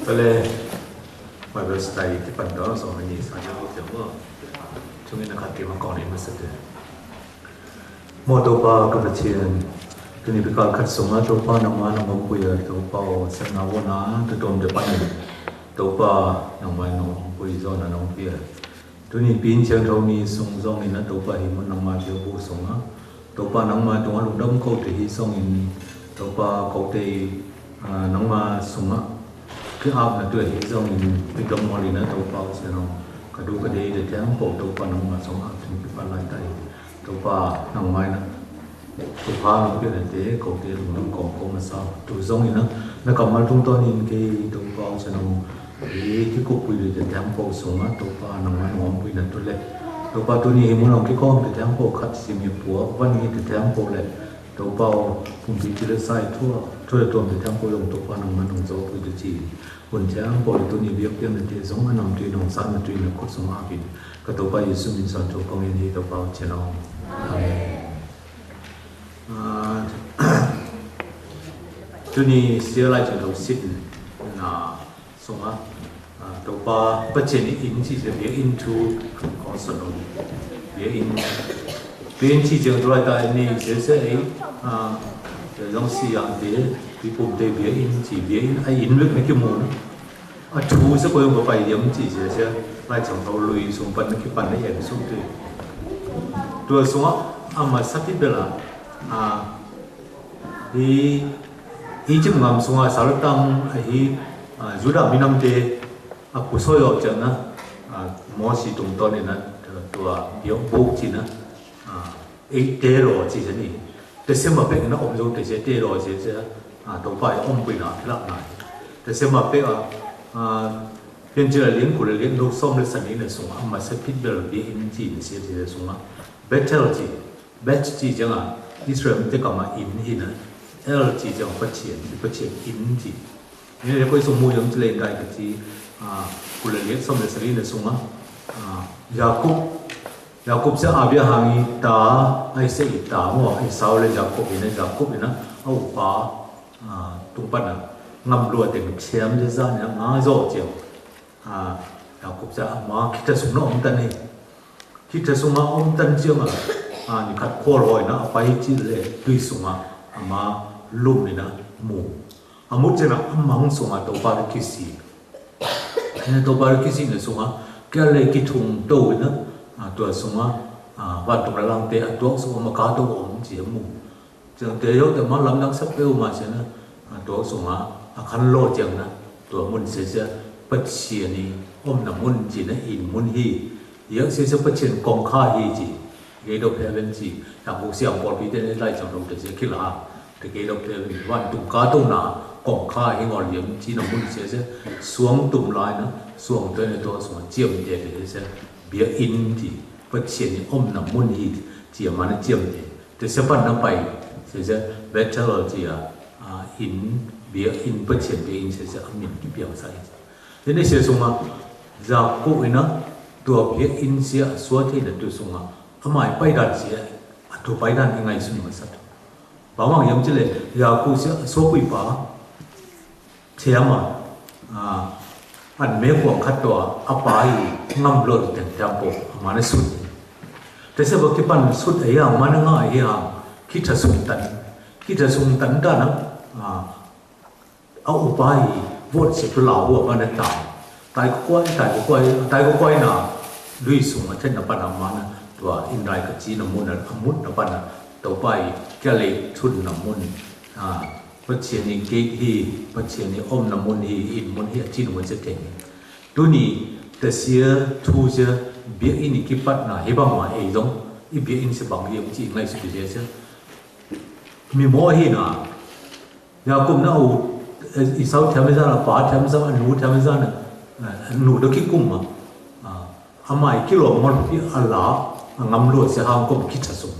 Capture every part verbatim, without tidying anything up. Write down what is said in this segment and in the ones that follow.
Ơ le, mai bơ stai ti pan đó, song ni sa jao jao mơ. Chung ni na khat ti ma kong ni ma sa te. Mơ Tôpa kơ pă chien. Tơ ni pi kal khat song a Tôpa nang ma nang ôm pui a Tôpa ô sen na wô na tơ tôm te pan. Tôpa nang ma nang ôm pui zô na nang pia. Tơ ni pin chiang thâu mi sung zong in na Tôpa hi mă nang ma pia bu sung a. Tôpa nang ma tung a lung dam kâu te hi sung in Tôpa kâu te a nang ma sung a. Kơ ap na tui hi zong in pin dam mol in na Tôpa u se nong. Kadu kade te thang pô Tôpa nang ma sung a tun pi pa lai tai. Tôpa nang ma na. Tôpa nô pia na te, kâu te lung nô kâu kâu ma sa. Tu zong in na, na kamal tung ton in ke Tôpa u sa nô. Ê, ti kôk pui lê te thang pô sung a, Tôpa nang ma nô pui na tu lê. Tôpa tu ni hi mô nô ke kôm te thang pô khăt si mi pua, wan ni te thang pô lê. Tôpa u, pum pi ti lê sai thua, thua lê tuôm te thang pô yong Tôpa nang ma nô zô pui tu chi. Pun thang pô lê tu ni biak biak na te zong a nang tui nô san na tui na kôk sung a pin. Kơ Tôpa Yêsu min san tu kông in hi Tôpa u chê nô. Amen. A, tu ni sia lai chang thâu sit na sung a, a, Tôpa pă chê ni in chi sia bia in tu kông sung nô. Bia in. Bia in chi chang tu lai ta ni sia sia ei, a, zong si yang te, pi pum te bia in chi bia in, a in wek na ki môn. A, thu sa kô yong kơ pai yam chi sia sia, lai chang thâu lui sung pan ki pan na yam sung tui. Tua sung a, a ma sa pi bê la, a, hi, hi chim ngam sung a sa la tang, a hi, a, Yuđa mi nam te, a, ku so yo chang na, a, Môsi tung ton na, tua, tua, biong bôk chi na, a, Ê, tê rô chi sê ni. Tê sê ma pek na ôm yong tê sê tê rô chi sê. A, Tôpa ê ôm bui na, phi lăk na. Tê sê ma pek a, a, piên chi la liêng ku la liêng nô sôm lê sa ni lê sung a, ma sê pit bel bia in chi ni sê chi lê sung a. Bethel chi, Beth chi jang a, Israel mi tê kama in hi na. El chi jang a, Pachien, Pachien in chi. Ê, lê kôi sung mu yong chi lê dai ka chi, a, ku la liêng sôm lê sa ni lê sung a. A, Yakôp, Yakôp sê Abraham ih ta, Isaac ih ta, mô, Esau lê Yakôp ih na, Yakôp ih na, a ƀu pa, a, tung pan na, ngăm lua teng chiam lê za ni, ngă zô chiam. A, Yakôp sê ama, khita sung na ôm tan ni. Khita sung a ôm tan chiam a, a, ni khat khua loi na, a pai chi lê, tui sung a, ama, lŭm ni na, mu. A mŭt chi na, a măng sung a, Tôpa rơkhi si. Ê, Tôpa rơkhi si na sung a, kei lê kih thŭng tô na, a, tua sung a, a, wan tung la lang tê, a, tua sung a, ma ka tô ôm chi mu. Chang tê yô tê ma lam dang sap peu ma sê na, a, tua sung a, a, khan lo chang na, tua mun sê sê, Pachien ni, ôm na mun chi na, in mun hi. Yua sê sê Pachien kông kha hi chi. Gate of heaven chi, yang kuk siang pol pi tê nê lai chang rong tê sê kila. Tê gate of heaven, wan tung ka tung na, kông kha hi ngol yem chi na mun sê sê, suang tum lai na, suang tê nê to suang chiam tê tê sê, bia in chi, Pachien ni ôm na mun hi, chi a ma na chiam tê. Tê sê pan na pai, sê sê, Bethel chi a, a, in, bia in, Pachien bia in sê sê, a min ki piang sa in. Tê nê sê sung a, Yakôp ih na, tua bia in sê a sua tê na tu sung a, a mai pai dan sê, a tu pai dan i ngai sung ma sat. Ba mang yam chi lê, Yakôp sê a sua pui pa, thiam a, a, an me kuang khat tua, a pa ih, ngăm lua teng thiam pô, a ma na sut. Tê sê ba ki pan sut a yang, ma na ngai a yang, khita sung tan, khita sung tan dan a, a, A ƀu pai, vot sê tu lau ƀu ƀa na tai. Tai kơ kuai, tai kơ kuai, tai kơ kuai na. Lui sung a then na pan a ma na. Tua in rai kơ chi na mŭt na, a mŭt na pan na. Tôpa ih, kei lê thŭn na mŭt. A, Pachien ni gate hi, Pachien ni ôm na mŭt hi, in mŭt hi, a chi na mŭt sê then. Tu ni, ta sia, thu sia, bia in ni ki pat na, hi bang ma, ê zong, i bia in sê bang, i ôm chi, ngai sê bia sê. Mi mô hi na. Yakôp na u, ê, Esau thiam i zan, a pa thiam i zan, a nu thiam i zan, ê, a nu dôk ki kum ma. A, a mai ki lo mol pi a la, a ngăm lua sê hang kôm khita sung.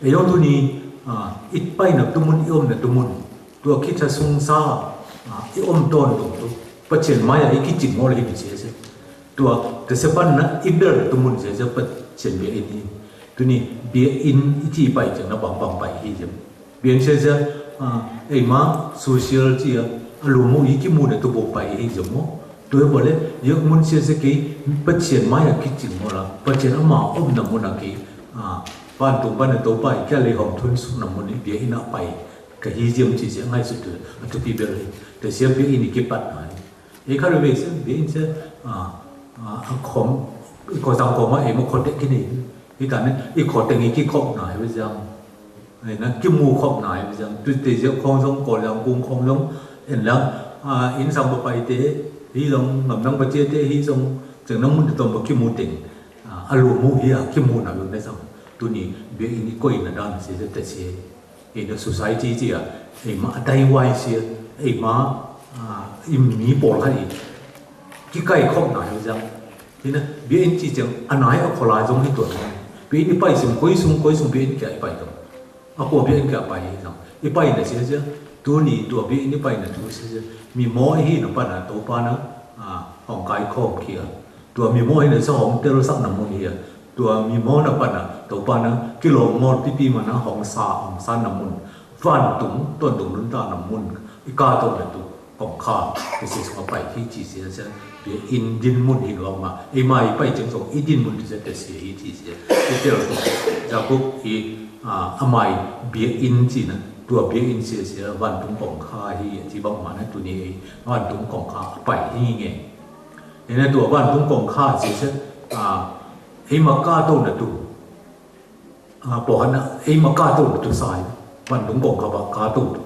Ê yong tu ni, a, i pai na tu mŭn, i ôm na tu mŭn. Tua khita sung sa, a, i ôm ton tu tu. Pachien mai a i ki ching mol hi ni sê sê. Tua, tê sê pan na, i bel tu mŭn sê sê Pachien bia in hi. Tu ni, bia in i chi pai chang na bang bang pai hi jang. Bia in sê sê, a, ê ma, social chi a, A lu mu i ki mu ne tu bo pai i jong mo. Tu bo le, yek mun se se ke, Patient mai a ki ching mo la, Patient ama om na mun a ke, a, pan tung pan to pai, kia le hom tun su na mun i bia i na pai. Ka hi jong chi se ngai su tu, a tu pi bel i, te se bia i ni ki pat na i. I ka lu be se, bia i se, a, a, a khom, i ko sang ko ma, e mo ko te ki ni. I ta ne, i ko te ngi ki khom na, he be jang. Ê, na ki mu khŏm nai, ƀiăjang, tu te jek khŏng jong, kôl jang kung khŏng jong, ên lăng, a, in sang ƀa pai te, hi jong, ngăm nang ƀa che te, hi jong, jek nang mun te tŏm ƀa ki mu teng. A, a lu mu hi a, ki mu na lu ne sang. Tu ni, bia in i koi na dan se, te se. Ê, na society ti a, ê, ma a tai wai se, ê, ma, a, i mi pôl ha i. Ki kai khŏm nai, ƀiăjang. Hi na, bia in chi jang, a nai a kho la jong hi tuan. Bia in i pai sung, koi sung, koi sung, bia in kia i pai tuan. A kho bia in kia pai jang. I pai na sia sia, tu ni tua bia in i pai na tu sia sia. Mi mo hi na pa na, to pa na, a, hong kai khom kia. Tua mi mo hi na sa hong tel sak na mun hia. Tua mi mo na pa na, to pa na, ki lo mo pi pi ma na, hong sa, hong sa na mun. Van tung, tuan tung nun ta na mun. I ka to na tu. Kong kha, kơ sĭ sŏng a pai ki chi sĭ sĭ, bia in din mun hin wang ma, ê mai pai cheng sŏng, i din mun ti sĭ, te sĭ hi chi sĭ, i tel sŏng, Yakôp i, a, a mai bia in chi na, tua bia in sĭ sĭ, van tung kong kha hi, chi bang ma na tu ni, van tung kong kha, pai hi ngê. Ê na tua van tung kong kha sĭ sĭ, a, ê ma ka to na tu. A, pô hăn a, ê ma ka tô tu sai, păn dŭng kông ka ba ka tô tu.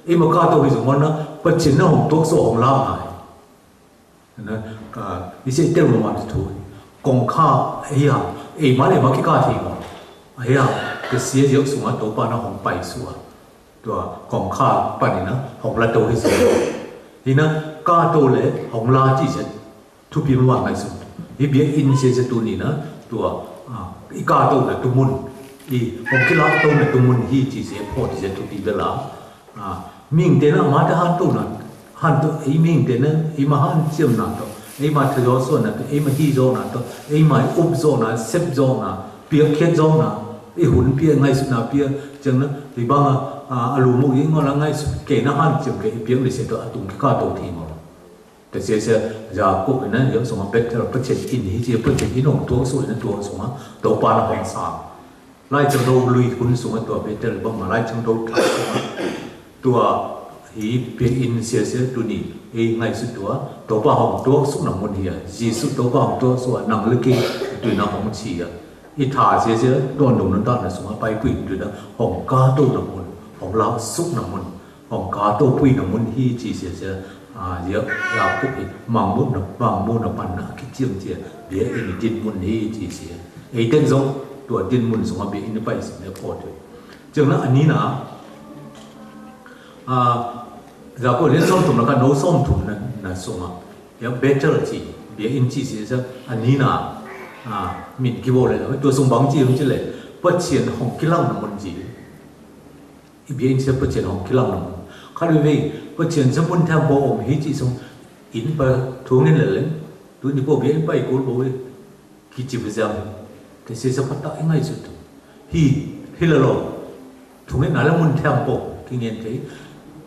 Ê ma ka tô hi sŏng mơ̆n a, pă chin na hŏng tuăk sô hŏng la ngai. Na, ka, i se tel ma man tu. Kông ka, ê ya, ê ma le ma ki ka thi ma. Ê ya, ke sia yơk sung a tô pa na hŏng pai sua. Tua kông ka pa ni na, hŏng la tô hi sua. Hi na, ka tô le, hŏng la chi se. Thu pi mă wa ngai sŭn. Ih bia in se se tu ni na, tua, a, i ka tô na tu mŭn. I, hŏng ki la tô na tu mŭn hi chi se, pho chi se thu pi bia la. A, ming te na, ma ta han tô na, han tô, i ming te na, i ma han chiam na tô, i ma thơ yo so na tô, i ma hi yo na tô, i ma up yo na, sep yo na, pia khiet yo na, i hun pia ngai sŭn na pia, chang na, i bang a, a, a lu mu i ngô na ngai sŭn, ke na han chiam ke, i pia ni se tô, a tung ki ka tô thi ngô. Te se se, Yakôp na, yơh sung a Bethel, pă chin in hi, chi pă chin in hŏng tuă sui na tuă sung a, tô pa na hŏng sa. Lai chang dô lui kun sung a tuă Bethel, bang ma lai chang dô tuă sung a. Tuă hi pia in se se tu ni, e ngai su tuă, tô pa hŏng tuă sung na mun hi a, Yêsu tô pa hŏng tuă sung a, năng lơ ki, tu na hŏng chi a. I tha se se, tuă nung nung ta na sung a, pai pui tu na, hŏng ka tô na mun, hŏng la sung na mun. Hŏng ka tô pui na mun hi chi sia sia, a, yơh, Yakôp i, mang mun na, mang mun na pan na, ki chiam sia, bia in din mun hi chi sia. Ê teng zong, tua din mun sung a bia in pai sia ne pô tu. Chang na, a ni na, a, Yakôp le song tum na ka no song tum na, na sung a. Yơh Bethel chi, bia in chi sia sia, a ni na, a, min ki bo le, tua sung bang chi, chi le, pă chin hŏng ki lăng na mun chi. I bia in se pă chin hŏng ki lăng na mun. Khă rui wei, pă chin se mun tham bo ôm hi chi sung. In pă thu ngên lĕ lĕ. Tu ni bo bia in pai kul bo wei. Ki chi bia zam. Te se sa pă ta i ngai su tu. Hi, hi la lo. Thu ngên na la mun tham bo. Ki ngên te.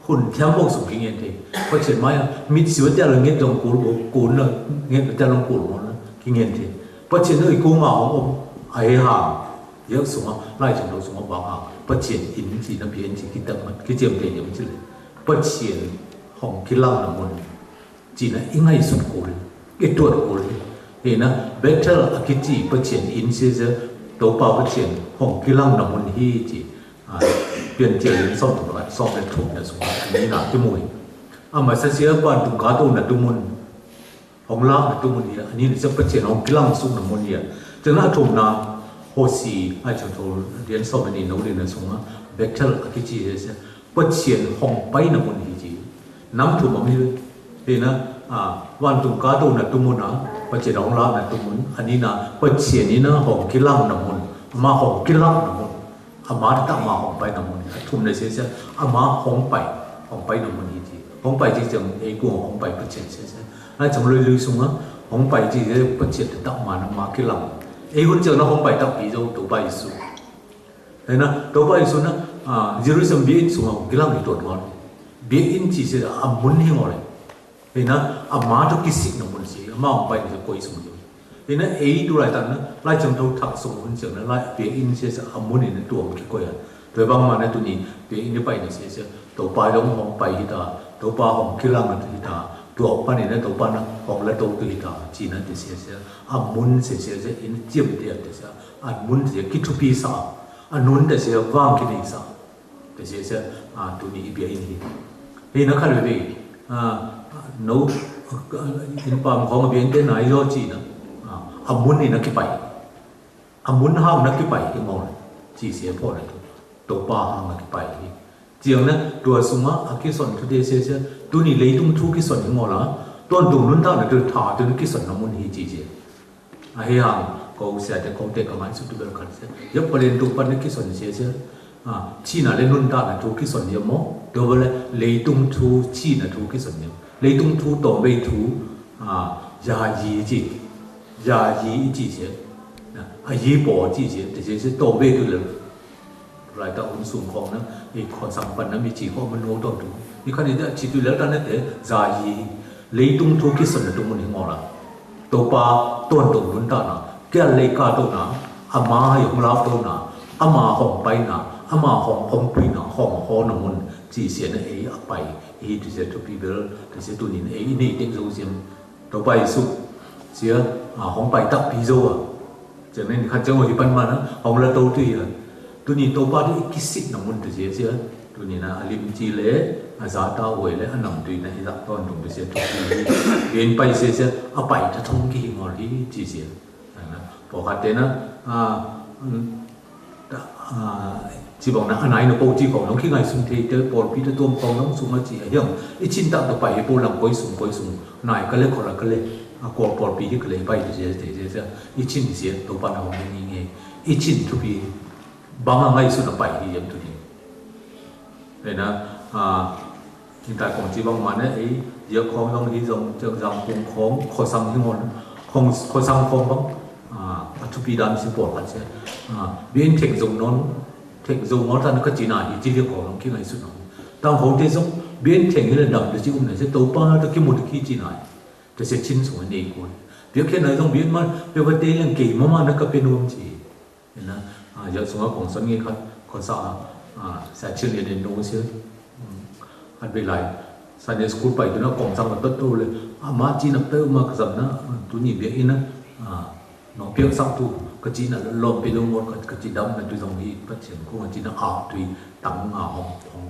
Hun tham bo sung ki ngên te. Pă chin mai a. Mit si wa tia la ngên dong kul bo. Kul na. Ngên tia la kul mo na. Ki ngên te. Pă chin nui kul ma hŏng ôm. Ai ha. Yơh sung a, lai chang dô sung a bang a, pă chin in chi na bia in chi ki tơ̆ng mă, ki chiam te yơh chi le. Pă chin hŏng ki lăng na mun. Chi na i ngai sŭn kul, i tuăt kul. Ê na, Bethel a ki chi pă chin in se se, tô pa pă chin hŏng ki lăng na mun hi chi. A, pian chi in song tu na, song le thum na sung a, ni na ki mui. A ma sa sia pan tung ka tô na tu mun. Hŏng la na tu mun hia, a ni na sa pă chin hŏng ki lăng sung na mun hia. Chang na thum na, Hôsi, a chang thum, dien so mani no dien na sung a, Bethel a ki chi hia sa, pă chin hŏng pai na mun hi chi. Năm thum a mi, hia na, a, wan tung ka tô na tu mun a, pă chin hŏng la na tu mun, a ni na, pă chin ni na hŏng ki lăng na mun, ma hŏng ki lăng na mun. Ama ta ma hŏng pai na mun, a thum ne se se, ama hŏng pai, hŏng pai na mun hi chi. Hŏng pai chi chang, ê ku hŏng pai pă chin se se. A chang lui lui sung a, hŏng pai chi se pă chin ta ma na ma ki lăng. Ê hun chang na hŏng pai ta pi zong tô pai su. Ê na, tô pai su na, a, Jerusalem bia in sung a hŏng ki lăng hi tuăt ngon. Biă in ci sie a mŭn hi ngò le. Ê na, ama tŭ kisi na mŭn sie, ama ong pai na sie kôi sŭng sie. Ê na, ê du lai tan na, lai chang tŭ thak sŭng mŭn sie na, lai biă in sie sie a mŭn ê na tuôm ki kôi a. Tui bang ma na tuni, biă in ê pai na sie sie, tôpa dong hong pai hi ta, tôpa hong ki lang na tu hi ta, tuôm pan ê na tôpa na hong la tôu tu hi ta, ci na ti sie sie, a mŭn sie sie sie, in chiêm ti a ti sie, a mŭn sie ki tŭ pi sa, a nun ti sie, wang ki ni sa. Tê sie sie, a, tuni i biă in hi. Hi na khăn we, a, nô, a, in pam khong biă in tê nai yo chi na. A, a mŭn i na ki pai. A mŭn hang na ki pai i ngô. Chi sie pô na tu. Tôpa hang na ki pai hi. Chiang na, tua sung a, a ki son tu tê sie sie. Tuni lê tung thu ki son i ngô la. Tuan tung nun ta na tu tha tu ki son na mŭn hi chi sie. A hi hang, kô sia te kô te ka mai su tu bel kan sia. Yap palen tu pan ki son sia sia. A, chi na le nun ta na tu ki son yam mo. Tu bel lê tung tu chi na tu ki son yam. Lê tung tu tôm bei tu. A, ya yi chi. Ya yi chi sia. A, a yi po chi sia. Te sia sia tôm bei tu le. Lai ta un sung khong na, i khon sang pan na mi chi khong mơ̆n nô ton tu. I khăn i ta chi tu lel ta na te, za yi, lê tung tu ki son na tu mŭn hi ngô la. Tôpa, ton tu nun ta na, kial lê ka tu na, ama yong la tu na, ama hong pai na, ama hong hong pui na, hong ho na mŭn, chi sie na e a pai, i tu sie tu pi bel, tu sie tu nin e, i ni ting zong siem. Tôpa Yêsu, sia, a, hong pai tăk pi dô a. Chang nen khăn chang ôi pan ma na, hong la tôu tui a. Tuni tôpa tui i ki sit na mŭn tui sia sia. Tuni na a lim chi le, a za ta ôi le, a năm tui na i lăk ton tung tui sia tui. Yen pai sia sia, a pai ta thong ki hi ngor hi chi sia. A, pô khăt te na, a, Ta, a, chi bang na, a nai na pô chi khong nong ki ngai sung te, te pôl pi te tuôm khong nong sung a chi a hiam. I chin ta ta pai pô lăng kôi sung, kôi sung. Nai ka le kô la ka le. A kô pôl pi hi ka le pai te se, te se, se. I chin se, tôpa na hong ni nge. I chin tu pi. Bang a ngai sung na pai hi hiam tu ni. Ê na, a, Hiện tại khong chi bang ma ne, ê, yua khong dong hi dong, dong dang khong, khong, khong sang hi ngon, khong, khong sang khong bang, a, a tu pi dan si pol kan se, a, biên theng dong non, theng dong ngon tan ka chi na hi chi liêng khong dong ki ngai su non. Tang khong te dong, biên theng hi le dam te chi um ne, se tôpa ta ki mu ta ki chi na, te se chin su ne ko. Biên ke na dong biên ma, biên ba te liêng ke ma ma na ka pe nom chi. Ê na, a, yua sung a kong son nge khăt, kong sa, a, sa chil yua den dong sia. Hm, khăt bê lai. Sunday school pai tu na kong sang a tot tu le. A, ma chi na pe ma ka sam na, a, tu ni bia ina. A, nong piang sang tu, ka chi na lom pe dong ngot ka, ka chi dam na tu dong hi, pa chien kong a chi na a, tu i tang a hong, hong.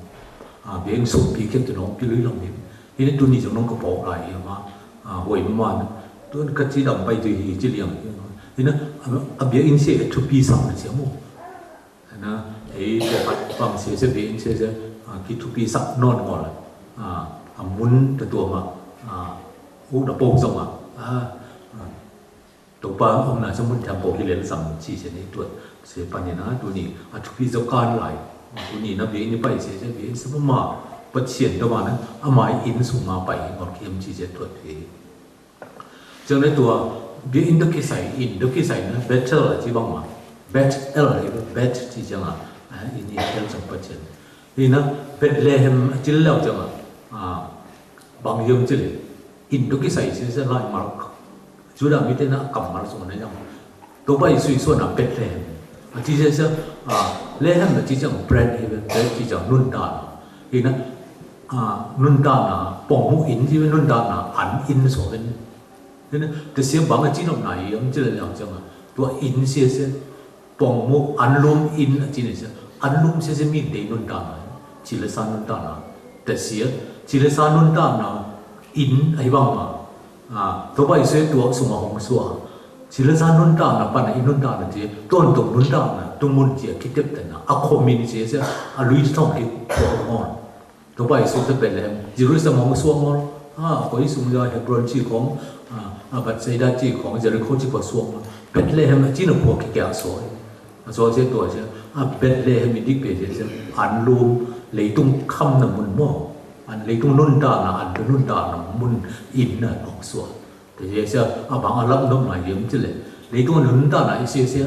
A, bia in sung pi kem tu nong pi lui lom hi. Hi ne tu ni jong nong ka pok lai hi ma, a, hoi ma na. Tu ka chi dam pai tu hi chi liang. Hi ne, a, a bia in se a tu pi sam na sia mo. Hi ne, e, pok pat pang se se bia in se se, a, ki tu pi sam non ngol. A, a mun ta tua ma, a, u na pok zong ma. A, a. Tôpa ŏk na sa mŭn tham pô hi lĕ la sam chi se ni tuăt se pan ni na tu ni a tu pi zô kan lai. Tu ni na bia ni pai se se bia sa ma ma păt sien tôma na a mai in su ma pai ngor kiam chi se tuăt he. Chang ne tua bia in dôk ki sai in dôk ki sai na Bethel a chi bang ma. Bethel he Beth chi chang a. A, in in el chang păt sien. Hi na Bethlehem a chi leo chang a. A, bang yơm chi lĕ. In dôk ki sai se se lai ma lok. Yuđa mi te na kam ma lok song na yang. Tôpa i sui so na Bethlehem. A chi se se, a, Lehem a chi chang bread, bread chi chang nun ta na. Hi na, a, nun ta na, pong mu in chi nun ta na, an in so in. Hi na, te se bang a chi nop na i, am chi le yang chang a. Tua in se se, Pong mu ăn lum in a chi ne sia. Ăn lum sia sia min te nun ta na. Chi le sa nun ta na. Te sia. Chi le sa nun ta na. In a hi bang ma. A, tôpa i sui tua sung a hong sua. Chi le sa nun ta na pan a in nun ta na chi. Tuan tung nun ta na. Tung mun chi a ki tep ta na. A ko min sia sia. A lui tong ki ko hong. Tôpa i sui sa Bethlehem, Jerusalem hong suak ngol. A, ko i sung ya Hebron chi khong, a, a Bethsaida chi khong, Jericho chi ko suak ngol. Bethlehem a chi na ko ki kia so. A so se tua se. A Bethlehem i dik pe se se. An lum, leitung kham na mun mo. An leitung nun ta na, an tu nun ta na mun in na hong suak. Te ye sia, a bang a lap nop na yem chi le. Leitung nun ta na i sia sia.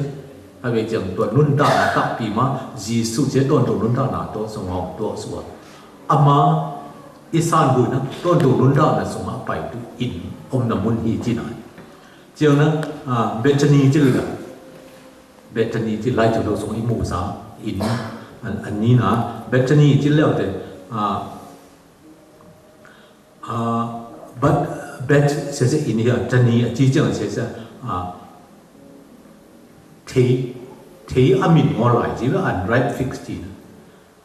A we chang tua nun ta na tak pi ma, Jisu sia ton tua nun ta na to song hong to sua. Ama, Ih san bui na, tôndung nun dap na sung a pai tu in, ôm na mun hi ci na. Ciang na, a, Bethany ci lư la. Bethany ci lai ciang dôk sung i mu sa in, an, an ni na. Bethany ci lư te, a, a, but, Beth, se se in ya, Thani, a, ci ciang se se, a, thei, thei a min ngò lai, ci lư unripe figs ci na.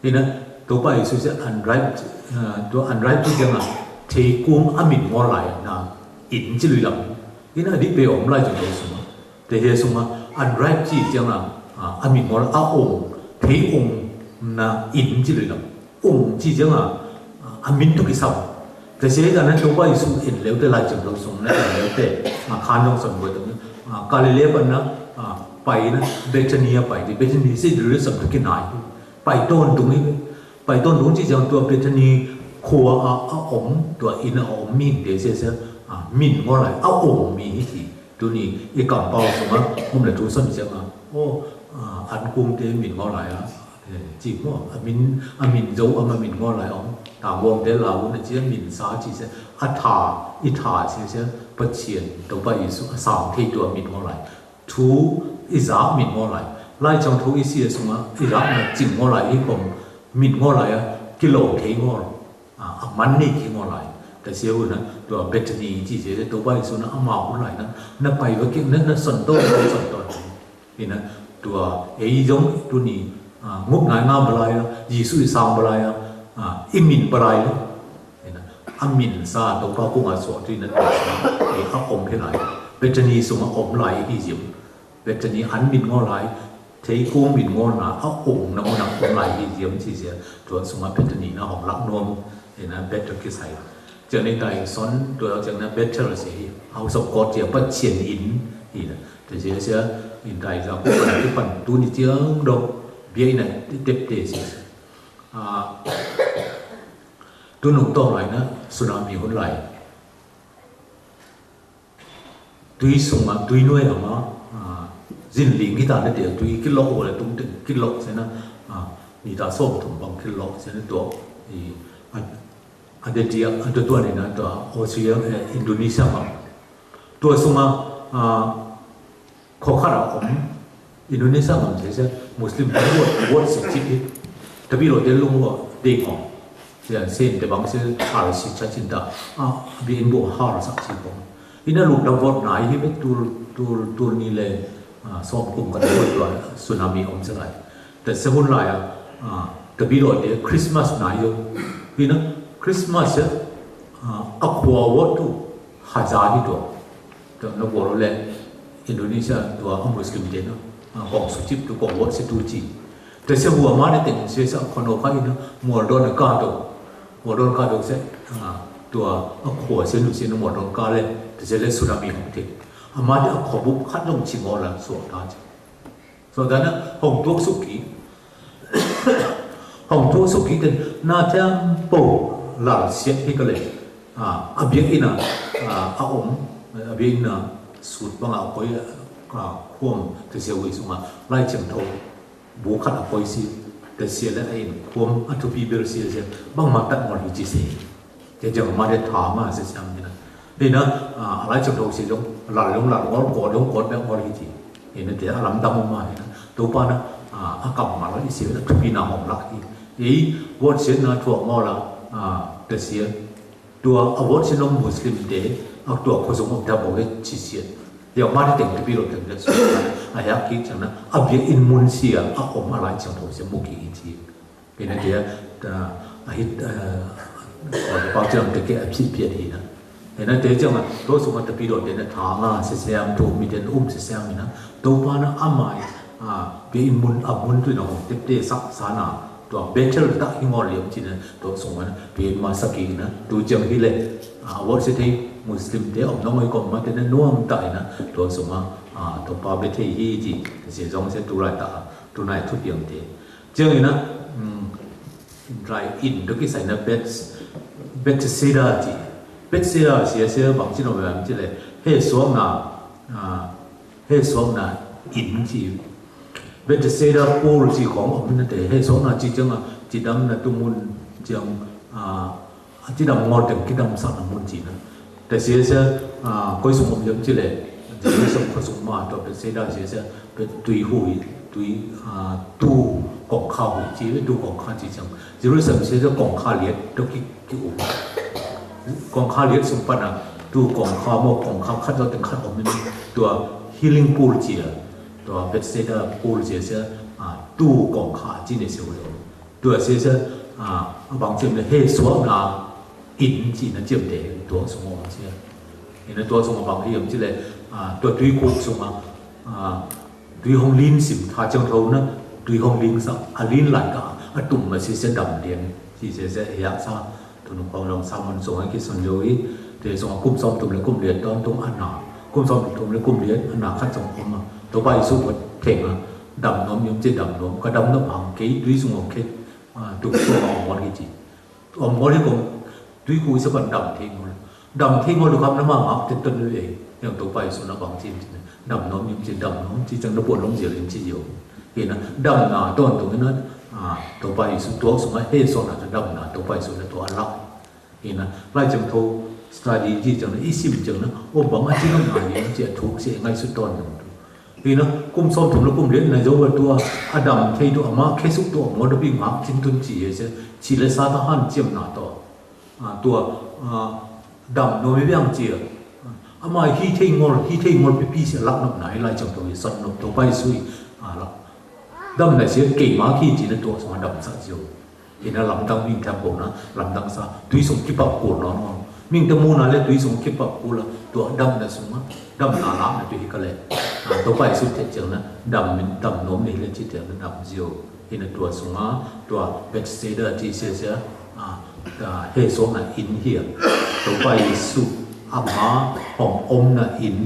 Ih na, Tôba Yêsu se unripe, a, tua unripe ci jang a, thei kung a min ngò lai na, in ci lui lăng. Ih na, di pe ôm lai jang dô sung a. Te he sung a, unripe ci jang a, a, a min ngò lai, a ung, thei ung na in ci lui lăng. Ung ci jang a, a min tu ki sam. Te se jang na Tôba Yêsu in lêu te lai jang dô sung na in lêu te, a, khan dong sung bơ tong, a, Galilê pă na, a, pai na, Bethany a pai, di Bethany se lui sam tu ki nai. Pai tôndung ih, pai tôndung ci jang tua Bethany khua a, a ôm, tua in a ôm ming te se se, a, min ngò lai, a ôm ming hi ci. Tu ni, ih kampao sung a, mum la tu săn jang a, ô, a, ăn kung te min ngò lai a, ê, ci mô, a min, a min dâu a ma min ngò lai ôm, tang wong te la wun a ci a min sa ci se, a tha, ih tha se se, Pachien, Tôba Yêsu, a sang thei tua min ngò lai. Thu ih zak min ngò lai. Lai chang thu ih sie sung a, ih zak na ching ngò lai, ih kông min ngò lai a, kilŏ thei ngò. A, a man ni ki ngò lai. Ta sie wu na, tua Bethany ci sie, Tôba Yêsu na, a ma wu lai na, na pai wa ki, na, na son to, na son to. Ih na, tua, ê, ih dong, tu ni, a, ngŭp nai ngam ba lai a, Yêsu ih sang ba lai a, a, ih min ba lai a. Ih na, a min sa, Tôba kung a suă, tu ih na, tua sa, ê, a ôm hi lai. Bethany sung a ôm lai, ih yim. Bethany ăn min ngò lai, thei kung min ngò na, a ung na mô na ung lai hi yiem ci sia, tua sung a Bethany na hŏng lăk nuôm, ê na Bethel ki sai. Jang ni tai son, tua jang na Bethel si, house of God sia, Pachien in, ê na. Te sia sia, in tai sa, kô păn, kô păn, tu ni chiang dong, biă na, tep te si. A, tu nung tong lai na, tsunami hun lai. Tui sung a, tui nuai a ma, a, zin ling ki ta na te, tui ki lok wa la tung te, ki lok se na, a, ni ta som tung bang ki lok se na tua, i, a, a de tia, a tua tua ni na tua, Australia, eh, Indonesia ma. Tua sung a, a, kho kha ra om, Indonesia ngam se se Muslim wot, wot se cip i. Tapi lo de lung wot de ngong. Se, sen de bang se har si cha cin da. A, bi in bo har sa cin ngong. Ina lung da wot nai hi me tul, tul, tul ni le, a, som kum kan wot wa tsunami om se lai. Te se hun lai a, a, tapi lo de Christmas nai yo. Ina Christmas se, a, a khua wot tu hajar hi do. Tơ na wot le Indonesia tua a Muslim de na, a, kong su cip tu kong wot si tu ci. Te se hua ma ne teng se sa kono ka ina mual don ka do. Mual don ka do se, a, tua a khua se nu se nu mual don ka le, te se le tsunami hong te. A ma de a khua bup khat dong ci mo la suak ta ci. So dana hong tuak suk ki. Hong tuak suk ki ten na tem po lal siet hi ka le. A, a biek ina, a, a om, a biek ina sut bang a koi, a, kuom te sia wei sung a lai cheng thâu. Bu khat a koi si, te sia le a in kuom a thupi bil sia sia. Bang ma tat ngol hi chi se. Te jang ma de tha ma se siam ni na. Ina, a, lai chang thâu se jong, lal jong lal ngol, kot jong kot bek ngol hi ti. Ina te a lam dam ma ina. Tôpa na, a, a kam ma la i se na thupi na hom lak i. I, wot se na thuak ngol la, a, te sia. Tua a wot se nong Muslim te, a tua kho sung om ta bo ke chi sia. Yau ma de teng thupi lo teng de so. A yak ki chang na, a bia in mun sia, a om a lai chang thâu se mu ki i ti. Ina te, a, a hit, a, a, pau chang te ke a phi pia di na. Ina te chang a, to sung a tapi do te na tha nga se sem to mi te um se sem ina. Tôpa na a mai, a, pe in mun, a mun tu na hong tep te sak sa na. To Bethel ta hi ngol liam chi na, to sung a na, pe in ma sa ki na, tu chang hi le. A, wot se te Muslim te, om nong oi kom ma te na, nuam ta ina, to sung a, a, Tôpa Bethel hi chi, se zong se tu lai ta, tu nai tu piang te. Jeng ina, mm, rai in dôk i sai na Beth-, Bethsaida ti. Bethsaida sia sia bang chi no bang chi le. He suak na, a, he suak na in ti. Bethsaida pool ti khong om na te. He suak na ti jeng a, ti dam na tu mun jeng, a, a ci dăm ngol teng ki dăm săk nă mŭn ci nă. Tơ sie sie, a, kôi sŭng ôm yom ci lĕ, Jerusalem kôi sŭng ma tơ Bethsaida sie sie, bĕ tui hui, tui, a, tu kŏng kha hui ci, tu kŏng kha ci siăng. Jerusalem sie sie kŏng kha liet, tơ ki, ki u. Kŏng kha liet sŭng pă nă, tu kŏng kha mô kŏng kha khăt yô teng khăt ôm mên, tua healing pool ci a, tua Bethsaida pool sie sie, a, tu kŏng kha ci nê sie hui ôm. Tua sie sie, a, a bang chem nê hê suak nă in ci nă chem te tua sung ôm sie. Ê nă tua sung a bang hê yom ci lĕ, a, tua tui kuk sung a, a, tui hong lin sim tha chang thâu nă, tui hong lin sa, a lin lai ka, a tum ma sie sie dăm dien, ci sie sie yak sa, tu nung kong long sa mon sung a ki son yo i, te sung a kum som tum lĕ kum liet ton tum a na, kum som tum lĕ kum liet a na khăt sung ôm a, tua bai su bot theng a, dăm nom yom ci dăm nom, ka dăm nom hang kê, tui sung ôm kê, a, tum sung ôm mon ki ci. Ôm ngol hi kông, tui ku i sa ban dăm thê ngol. Dăm thê ngol du khăm nă ma ngăk têt tơl nui ê. Yang tô pai su nă bang chin chin. Dăm nom yum chin dăm nom chin chang nă buôn nom ziel in chin yo. Hi nă dăm nă ton tông nă, a, tô pai su tuak su ma hê so nă dăm nă tô pai su nă tuak lăk. Hi nă, lai chang tô study ji chang nă, i sim chang nă, ôm bang a chin nă ma yum chin thuk si ngai su ton tông. Hi nă, kum som thum lĕ kum liet nă, yua tua, a dăm thê du, a ma khê suk tua, mô dă pi ngă, chin tun chi yê se, chi lĕ sa ta han chiêm nă to. A, tua, a, dăm nô mi biang chi, a ma hi thê ngol, hi thê ngol pi pi se lăk nôp nă, hi lai chang to, hi sot nôp to, pai sui, a, lăk. Dăm nă se, kê ma khi chi nă tua, song dăm sa chiu. Ê nă lăm dăng mĭn thăm pô nă, lăm dăng sa, tui sung kipap kul nô nô. Mĭn tơ mu nă lĕ tui sung kipap kul la, tua dăm nă sung a, dăm nă lăm nă tui hi ka lĕ. A, tô pai su thê cheng nă, dăm mĭn dăm nôm nê lĕ chi thê nă dăm ziu. Ê nă tua sung a, tua Bethsaida chi sia sia, a, ta hê suak nă in hia. Tô pai su, a ma, hong ôm nă in,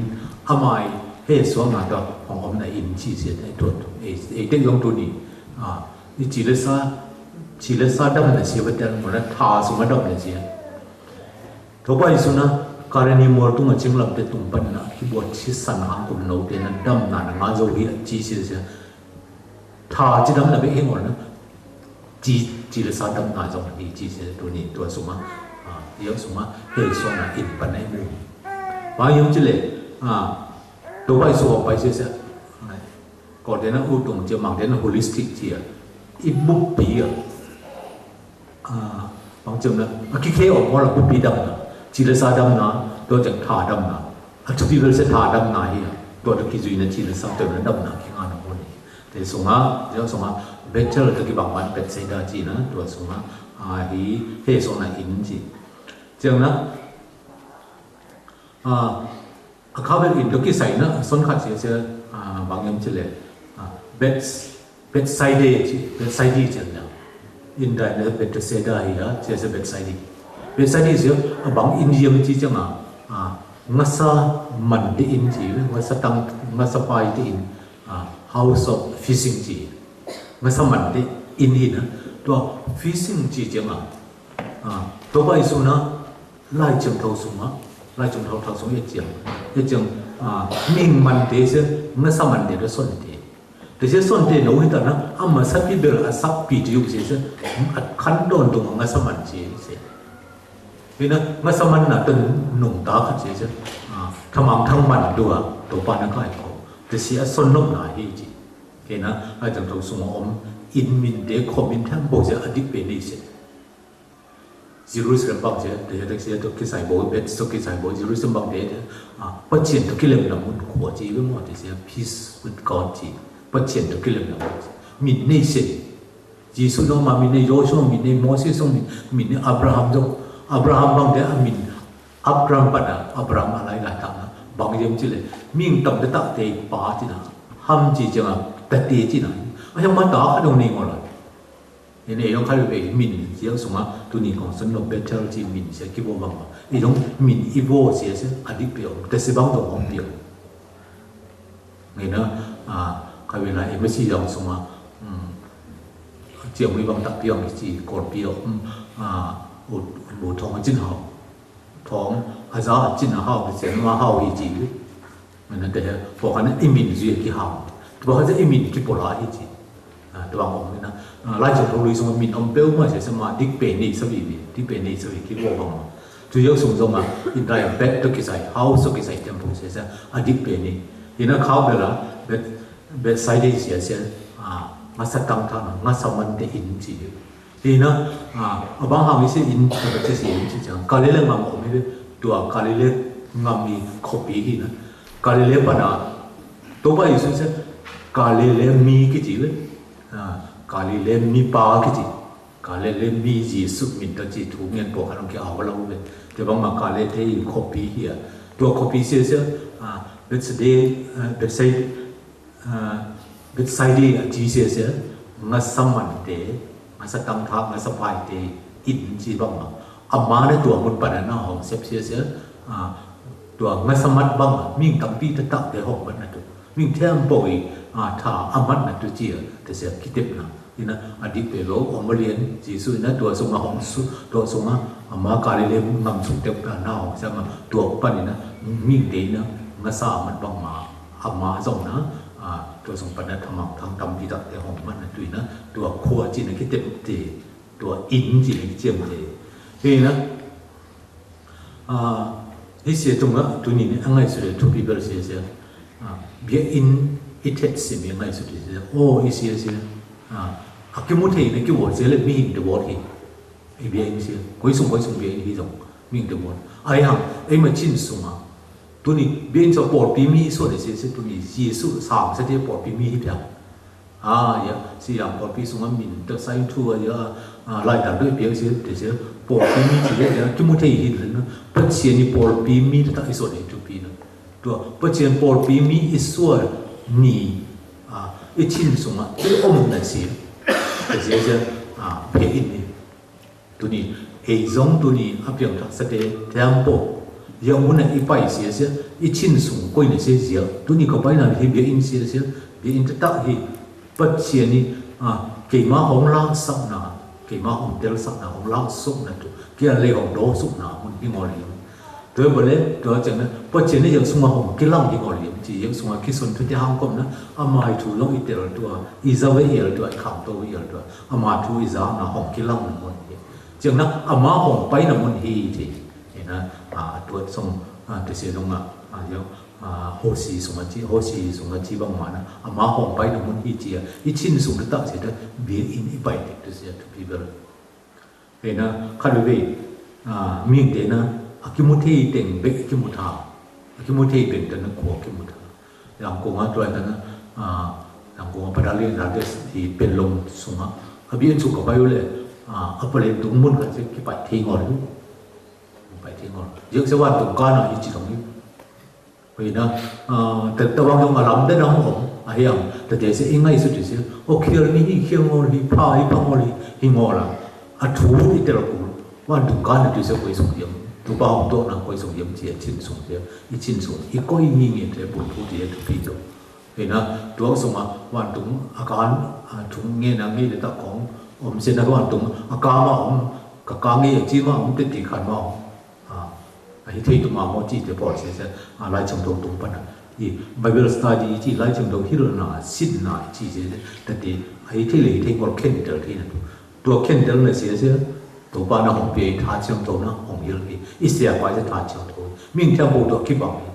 a mai, hê suak nă tua, hong ôm nă in chi sia, ê tua, ê, ê tê yong tu ni. A, I chi lĕ sa, chi lĕ sa dăm nă sia bơ teng mô nă tha sung a dăm nă sia. Tô pai su nă, kare ni mô tung a ching lam te tung păn nă, ki bôt chi săn hang kum nô te nă dăm nă nă ngă zô hi a chi sia sia. Tha chi dăm nă bê hê mô nă. Chi, chi lĕ sa dăm nă zô hi chi sia tu ni tua sung a. A, yua sung a, hê sung a in păn nă mu. Ba yua chi lĕ, a, tô pai su pai sia sia. Kôl te nă u tung chi, mang te nă holistic chi a. I bŭp pi a. A, mang chơm nă, a ki khê ôp mô la bŭp pi dăm nă. Chi lĕ sa dăm nă, dô chang tha dăm nă. A chu pi bel se tha dăm nă hi a. Dô dô ki zui nă chi lĕ sa chơm nă dăm nă ki ngă nă mô ni. Te sung a, dô sung a, Bethel dô ki bang wan Bethsaida chi nă, dô sung a, a hi, hê sung nă in chi. Chang nă, a, A kha bel in dô ki sai nă, son kha sia sia, a, bang yam chi lĕ, a, Beth, Bethsaida chi, Bethsaida chi nă. In dai nă Bethsaida hi a, sia sia Bethsaida. Bethsaida sia, a, bang in yam chi chang a, a, ngă sa man te in chi, ngă sa tăng, ngă sa pai te in, a, house of fishing chi. Ngă sa man te in hi nă, tua fishing chi chang a, a, tô pai su nă, Lai Chiang Thâu sung a, Lai Chiang Thâu thâu sung yet chiang. Yet chiang, a, mĭn man te se, ngă sa man te dô son te. Te se son te nô hi ta nă, a ma sa pi bel a sa pi te yuk se se, a khăn don tung ngă sa man se se. Hi nă, ngă sa man nă tơl nung ta khăn se se. A, tha mang thăng man dua, tô pa nă kai ko. Te se a son nôk nă hi chi. Hi nă, Lai Chiang Thâu sung a ôm, in mĭn te, khua mĭn thăng bô se, a dik pe ni se. Jerusalem bang se, te se, te se, to kisai boi, bet, to kisai boi, Jerusalem bang te, te, a, pachien to kilem na mun, kua chi, be mo, te se, peace with God chi, pachien to kilem na mun. Mĭn ne se, Jisu no ma mĭn ne, Yôsu no mĭn ne, Môsis no mĭn, mĭn ne, Abraham no, Abraham bang te, a mĭn, Abraham pada, Abraham a lai lai tang na, bang yem chi le, mĭn tam te tak te pa chi na, ham chi chi na, ta te chi na, a yang ma ta ka dong ni ngol la. Ê nê, ê dong khai bê mĭn, sia sung a, tu ni kong sân nô Bethel chi mĭn, sia ki vô bang. Ê dong mĭn i vô sia sia, a dik piao, tê si bang dong hong piao. Ngê na, a, khai bê na, ê mê si dong sung a, ừm, chiang mê bang tak piao, chi kor piao, ừm, a, u, u thong chin hao. Thong, a za chin hao, sia ma hao hi chi. Ngê na tê, pô khan ê mĭn zui ki hao. Pô khan ê mĭn ki pô la hi chi. A, tơwang ong ina. A, lai chong thong lui sung min ong peu ma se se ma dik pe ni sa bi bi, dik pe ni sa bi ki wo bang ma. Tu yau sung sung ma, in tai bet to kisai, house to kisai temple se se, a dik pe ni. Ina kau bela, bet, bet sai de se se, a, ngasa tang tang, ngasa man te in ci. Ina, a, abang hang ise in, se se in ci jang. Galile ngam ong mi, tua Galile ngam mi kopi ina. Galile pana, to ba Yêsu se, Galile mi ki ci, a, Galile mi pa ki ci. Galile mi Yêsu min ta ci tu ngen po kanong ki awa la ube. Te bang ma Galile te i kopi hia. Tua kopi se se, a, Bethsaida, a, Bethsaida, a, Bethsaida a ci se se, ngasa man te, ngasa tang tha, ngasa pai te, in ci bang ma. Ama ne tua mun pana na hong sep se se, a, tua ngasa man bang ma, ming tam pi ta tak te hong man na tu. Ming them bôi, a, tha amat na tu cia, te sia kitep na. Ina, a dik pe lo, ong ma lien, Yêsu ina, tua sung a hong su, tua sung a, ama Galile ngam sung tep na, na hong sa ma, tua pan ina, ming de ina, ngasa amat bang ma, ama sung na, a, tua sung pan na thamang thang tam pi tak te hong man na tu ina, tua kua ci na kitep te, tua in ci na kitep te. Ina, A, i sia tung a, tu ni ni, a ngai su de, tu pi bel sia sia. A, bia in, i thet si mi a ngai su de sia. O, i sia sia. A, a ki mu thei ni ki wot sia le mi hin de wot hi. I bia in sia. Koi sung, koi sung bia in hi sung. Mi hin de wot. Ai hang, ai ma chin sung a. Tu ni, bia in sa pol pi mi so de sia sia tu ni, Yêsu sa sa de pol pi mi hi pia. A, ya, si yang pol pi sung a min, ta sai thu a ya, a, lai ta doi piang si, te si, pol pi mi si ya, ya, ki mu thei hin na, Pachien ni pol pi mi ta i so de tu pi na. Tua, Pachien pol pi mi i so ni, a, i chin sung a, i om na si, te si, si, a, pia in ni. Tu ni, ei zong tu ni, a piang thak sa te, temple. Yang mun a i pai sia sia, i chin sung koi na sia sia. Tu ni ka pai na hi bia in sia sia, bia in ta tak hi. Pachien ni, a, kei ma hong lang sak na, kei ma hong tel sak na, hong lang sok na tu. Kei a le hong do sok na, mun hi ngol hi. Tua bale, tua chang na, Pachien ni yang sung a hong ki lang hi ngol hi. Ci yang sung a ki son tu te hang kom na, a mai tu long i tel tua, i za ve i el tua, i khang to ve i el tua. A ma tu i za na hong ki lang na mun hi. Ciang na, ama hong pai na mun hi ci. Ina, a, tuat song, a, te se dong a, a, yo, a, hosi song a ci, hosi song a ci bang ma na, ama hong pai na mun hi ci a, i chin song ta se ta, bia in i pai tek te se tu pi bel. Ina, kha lu ve, a, ming te na, a ki mu thei teng be ki mu tha, a ki mu thei beng ta na kua ki mu tha. Yang kong a tuai ta na, a, yang kong a padali na te si pelong sung a. A bia in sung ka pai u le, a, a pale tung mun ka se ki pai thei ngol. Pai thei ngol. Yek se wan tung ka na i ci dong i. Hui na, a, ta, ta wang yong a lam te dang om, a hiang, ta te se i ngai su te se. O khiel ni hi, khiel ngol hi, pa hi, pa ngol hi, hi ngol a. A thu i te lo ku. Wan tung ka na te se koi sung yem. Tu pa hong to na koi sung yem ci a chin sung te. I chin sung. I koi ni ngi te pun thu te tu pi to. Ina, tuang sung a, wan tung, a kan, a tung nge na nge le ta kong, om se na wan tung, a ka ma om, ka ka nge a ci ma om, te ti kan ma om. A, a hi thei tu ma mo ci te pol se se, a lai chang tung tung pa na. I Bible study i ci lai chang tung hil na, sin na, i ci se se, ta te, a hi thei le hi thei ngol khen tel thei na tu. Tua khen tel na se se, to pa na hong pe tha chang to na, hong hil hi, i se a pa se tha chang to. Ming thiam bo to ki bang hi.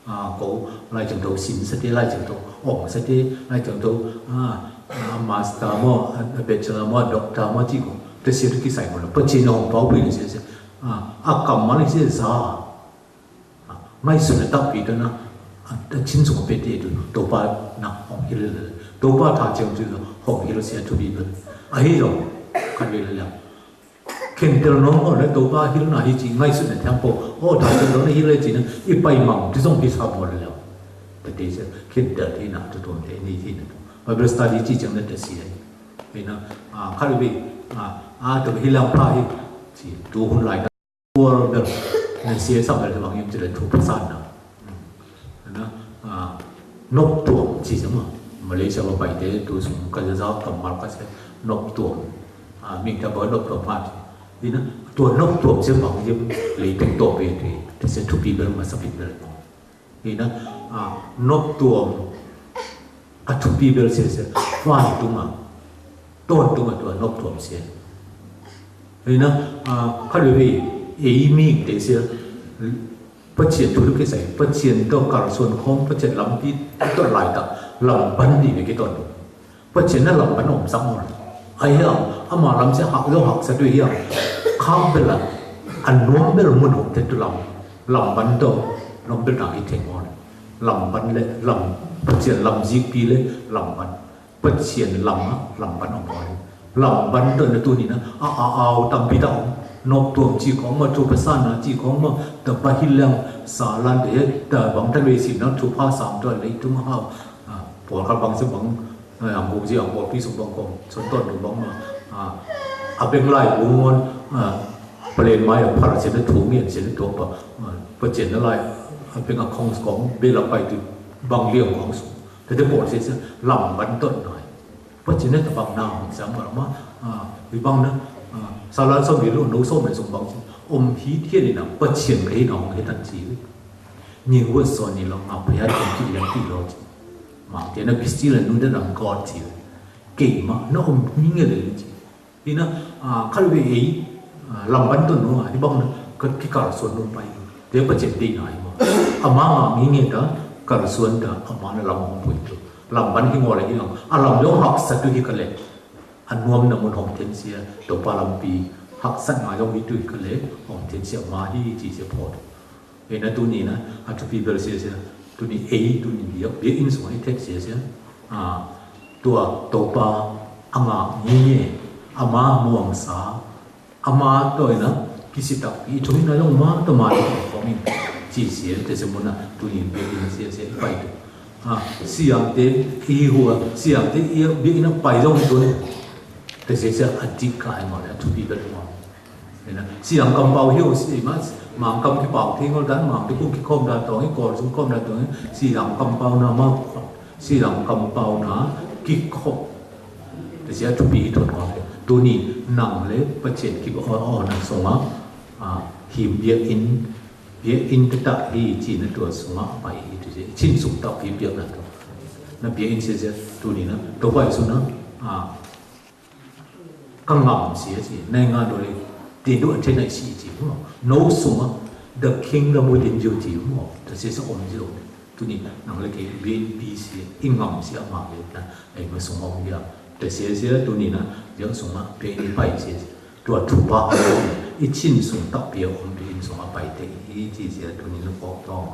A, kâo lai chang to sin sa te, lai chang to ong sa te, lai chang to, a, a, master mo, a, bachelor mo, doctor mo, ci kâo, te se ki sai mo, pa ci na hong pau pi ni se se, a, a kam ma ni se za, a, mai su na tak pi ta na, a, ta chin su pe te tu, to pa na hong hil, to pa ta chang tu, hong hil se tu bi ba, a hi lo, ka bi la. Khen tel nong ong le to pa hil na hi ci ngai su ne thiam po. O ta tel nong ne hil le ci ne i pai mang ti song pi sa mo le. Te te se khen tel ti na tu tu te ni ti ne. Bible study ci chang ne te si ai. Pi na, a, kha le bi, a, a, to hil lang pa hi ci tu hun lai na. World ne si ai sa bel te bang yim ci le tu pa sa na. Na, a, nôk tuôm ci se ma. Malaysia ba pai te tu sung ka ja ja kam mal ka se nôk tuôm. A, ming ta ba nôk tuôm ma ci. Di na, tua nôk tuôm se bang yim le tung to be te, te se thupi bel ma sa pi bel. Di na, a, nôk tuôm a thupi bel se se, wan tung a. Tŏn tung a tua nôp tuôm sie. Ơ, na, a, khăt we we, e, i mi te sie. Pă cien tu lu ke sai, pă cien tŏ kăl suôn khong, pă cien lăm pi, tŏ lai ta, lăm băn di we ke tŏn tung. Pă cien na lăm băn ôm sang ôl. Ai ya, ama lăm sie hak, yo hak sa tu ya. Khăp bê la, a nôm bê la mun hŏk te tu lăm, lăm băn tŏ, nôm bê la i theng ôl. Lăm băn le, lăm, pă cien lăm zik pi le, lăm băn. Pă cien lăm a, lăm băn ŏk ôl. Lăm băn tŏ na tu ni na, a, a, ao, tam pi tŏ, nôp tuôm chi khong ma, chu pơsan na chi khong ma, tơpă hi lăng, sa lan te, tơpă bang tăn we si na, chu pha sam tŏ lei tung hao. A, pôl khăl bang se bang, a, ang kông si ang pôl pi sung bang kông, son tŏn tung bang ma, a, a beng lai bung mon, a, plen mai a phar se na thu mien se na tuôm pă, a, pă cien na lai, a beng a khong kông, bê la pai tu, bang liêng khong sung. Tơdê pôl se se, lăm băn tŏ nai. Pă cien nê tơpă bang nang, sĭ bang ma, a, wi bang na, a, sa lan sŏm wi lu, nô sŏm wi sŏm bang, ôm hit hit ni na, pă cien kơ hit nong hit tăn chi. Nhing wơ̆t sŏ ni lŏ ngă pia tăn chi yang ti lŏ chi. Mang te na bis chi lĕ nu de lăng kŏn chi. Kê ma, na ôm nhing lĕ chi. Hi na, a, khăl we e, a, lăm băn tŏ nu, a, hi bang na, kơ ki kăl suôn nu pai. Te pă cien ti na hi ma. Ama ngă nhing ta, kăl suôn ta, ama na lăm ôm pui tu. Lăm băn hi ngô lĕ hi ngô. A lăm yŏng hak sat tu hi kơ lĕ. A nuôm na mun hŏng then sia, tôpa lăm pi, hak sat ngă yŏng hi tu hi kơ lĕ, hŏng then sia ma hi chi sia phot. Ê na tu ni na, a tu pi bel sia sia, tu ni ê, tu ni biă, biă in sua i thet sia sia. A, tua tôpa, a ngă ngi nge, ama muang sa, Ama tơi na, ki si tak, i chong i na yong ma, tơ ma i kong i. Chi sie, te se mô na, tu ni biă i na sie, sie, i pai tu. A, si yang te, i hua, si yang te, i biă i na pai yong tu. Te sie, sie, a dik ka i ngol, a tu bi bel ngol. Ê na, si yang kam pao hiu, si ma, mang kam ki pao ti ngol dan, mang ti ku ki kom dan tong, i kol sung kom dan tong, si yang kam pao na ma, si yang kam pao na, ki kom. Te sia tu pi tu nol. Tu ni nang le pă cien ki bơ o o na sung a. A, him biă in, biă in tơ ta hi chi na tua sung a pai hi tu sia. Chin sung ta hi biă na tu. Na biă in sia sia tu ni na. Tu pai sung na. A, kăng ngam sia sia. Nai nga do le. Ti du a te nai si chi mo. No sung a. The kingdom within you chi mo. Te sia sia om sia. Tu ni nang le ke biă in pi sia, i ngam sia ma biă na, ai ma sung ong biă. Te sia sia tu ni na, biă sung ma biă in pai sia sia. Tua tu pa, i chin sung tak biă ong biă in sung ma pai te, i chi sia tu ni na pok tong.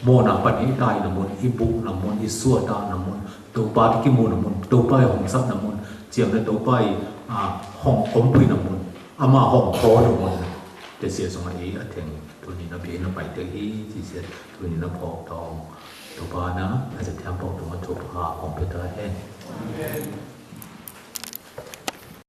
Mô na pan i tai na mun, i buk na mun, i sua ta na mun, tôpa ti ki mu na mun, tôpa i hong sap na mun, chiang na tôpa i, a, hong om pui na mun, ama hong ko na mun. Te sia sung ma i a theng. Tu ni na biă na pai te hi, chi sia, tu ni na pok tong. Tôpa na, a sa thiam pok tong, tôpa, kong pe ta hen.